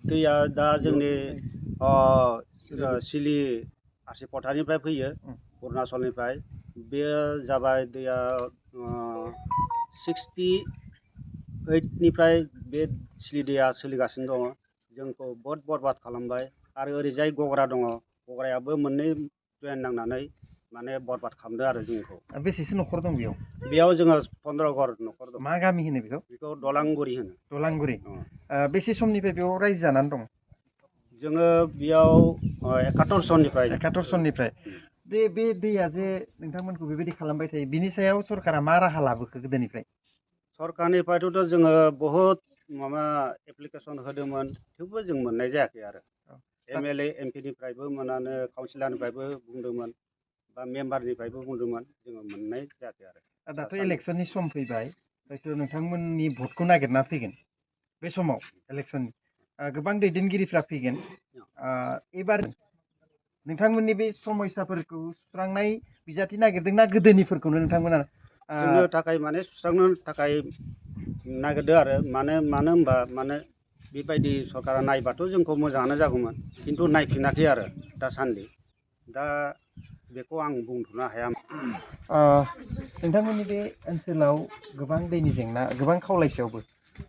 दैया दा जोंनि सिलि आसिपथानिफ्राय फैयो अरुणाचलनिफ्राय बेयो जाबाय दैया 68निफ्राय बे सिलि दैया सोलिगासिनो दङ जोंखौ बहुद बरबाद खालामबाय आरो ओरैजाय गग्रा दङ गग्रायाबो मोननै ट्रेन नांनानै माने बरबाद खालामदों आरो जोंखौ। बेसेसो न'खर दं बेयाव जोङो 15 घर न'खर दं। मा गामि होनो बेखौ दलांगुरि होनो। दलांगुरि। बेसे समनिफ्राय बेयाव रायजो जानानै दं? जोङो बेयाव 71 सननिफ्राय। 71 सननिफ्राय। बे दैया जे नोंथांमोनखौ बेबायदि खालामबाय थायो बिनि सायाव सरकारा मा राहा लाबोखो गोदोनिफ्राय? सरकारनिफ्रायथ' जोङो बहुद माबा एप्लिकेसन होदोंमोन थेवबो जों मोननाय जायाखै आरो। MLA MPनिफ्रायबो मोनानो काउन्सिलरनिफ्रायबो बुंदोंमोन बा मेम्बारनिफ्रायबो बुंदोंमोन जोङो मोननाय जायाखै आरो। दाथ' इलेक्सननि सम फैबाय हयथ' नोंथांमोननि भटखौ नागिरना फैगोन बे समाव इलेक्सननि गोबां दैदेनगिरिफ्रा फैगोन एबार नोंथांमोननि बे समस्याफोरखौ सुस्रांनाय बिजाथि नागिरदोंना गोदोनिफोरखौनो नोंथांमोना जोंनो थाखाय माने सुस्रांनो थाखाय नागिरदों आरो मानो होनबा माने बेबायदि सरकारा नायबाथ' जोंखौ मोजाङानो जागौमोन खिन्थु नायफिनाखै आरो दासान्दि दा बेखौ आं बुंथ'नो हाया। नोंथांमोननि बे ओनसोलाव गोबां दैनि जेंना गोबां खावलायसेयावबो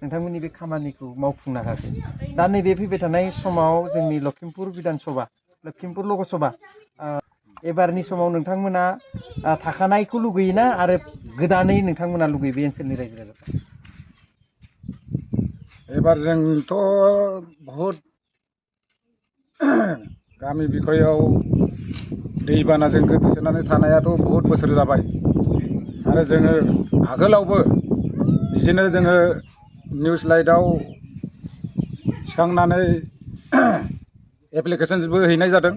नोंथांमोननि बे खामानिखौ मावफुंनो हायाखै। दा नैबे फैबाय थानाय समाव जोंनि लखिमपुर बिधानसभा लखिमपुर लकसभा एबारनि समाव नोंथांमोना थाखानायखौ लुगैयोना आरो गोदानै नोंथांमोना लुगैयो बे ओनसोलनि रायजो राजाफ्रा? एबार जोंथ' बहुद गामि बिखयाव दैबानाजों गोदोसोनानै थानायाथ' बहुद बोसोर जाबाय आरो जोङो आगोलावबो बिदिनो जोङो निउस लाइटआव थिखांनानै एप्लिकेसनबो हैनाय जादों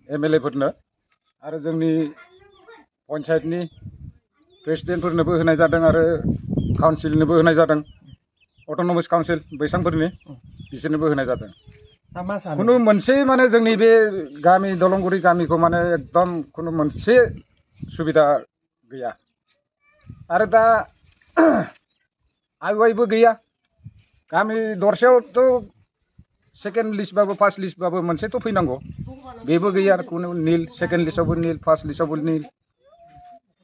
MLA फोरनो आरो जोंनि पन्सायतनि प्रेसिडेन्टफोरनोबो होनाय जादों आरो काउन्सिलनोबो होनाय जादों अट'नमास काउन्सिल बैसांफोरनि बिसोरनोबो होनाय जादों। खुनु मोनसे माने जोंनि बे गामि दलंगुरि गामिखौ माने एकदम खुनु मोनसे सुबिदा गैया आरो दा आइवाइबो गैया गामि दरसेयावथ' सेकेन्ड लिस्टबाबो फार्स्ट लिस्टबाबो मोनसेथ' फैनांगौ बेबो गैया खुनु निल सेकेन्ड लिस्टआवबो निल फार्स्ट लिस्टआवबो निल।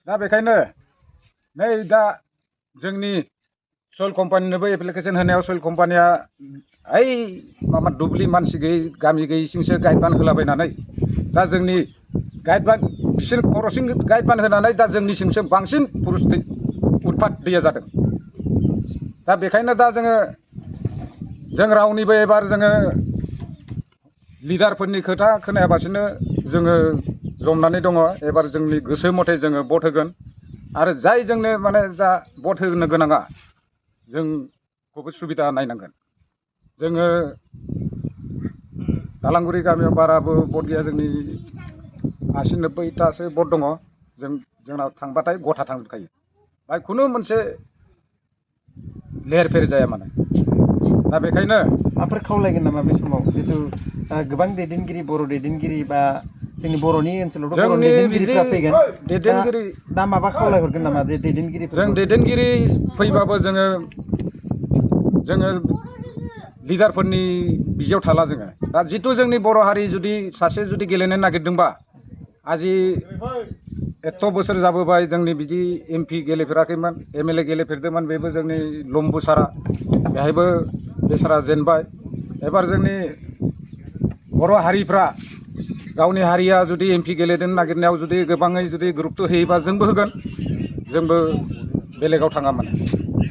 दा बेखायनो नै दा जोंनि सयल कम्पानिनोबो एप्लिकेसन होनायाव सयल कम्पानिया ओइ माबा दुब्लि मानसि गैयै गामि गैयिसिंसो गाइडबान होलाबायनानै दा जोंनि गाइडबान बिसोर खर'सिं गाइडबान होनानै दा जोंनिसिमसो बांसिन उतपात दैया जादों। दा बेखायनो दा जों रावनिबो एबार जोङो लिडारफोरनि खोथा खोनायाबासिनो जोङो जमनानै दङ। एबार जोंनि गोसो मथे जोङो भट होगोन आरो जाय जोंनो माने दा भट होनो गोनाङा जोंखौबो सुबिदा नायनांगोन। जोङो दालांगुरि गामियाव बाराबो भट गैया जोंनि 80-90तासो भट दङ। जोंनाव थांबाथाय गथा थांजोबखायो बाय खुनु मोनसे लेर फेर जाया माने। दा बेखायनो माफोर खावलायगोन नामा बे समाव जितु गोबां दैदेनगिरि बर' दैदेनगिरि बा जोंनि बर'नि ओनसोलावथ' बर' दैदेनगिरिफ्रा फैगोन दा माबा खावलायहरगोन नामा जे दैदेनगिरि जों दैदेनगिरि फैबाबो जोङो लिडारफोरनि बिजियाव थाला जोङो दा जितु जोंनि बर' हारि जुदि सासे जुदि गेलेनो नागिरदोंबा आजि एथ' बोसोर जाबोबाय जोंनि बिदि MP गेलेफेराखैमोन MLA गेलेफेरदोंमोन बेबो जोंनि लम्बु सारा बेहायबो बे सारा जेनबाय। एबार जोंनि बर' हारिफ्रा गावनि हारिया जुदि MP गेलेनो नागिरनायाव जुदि गोबाङै जुदि गुरुत्त' होयोबा जोंबो होगोन जोंबो बेलेगाव थाङा माने।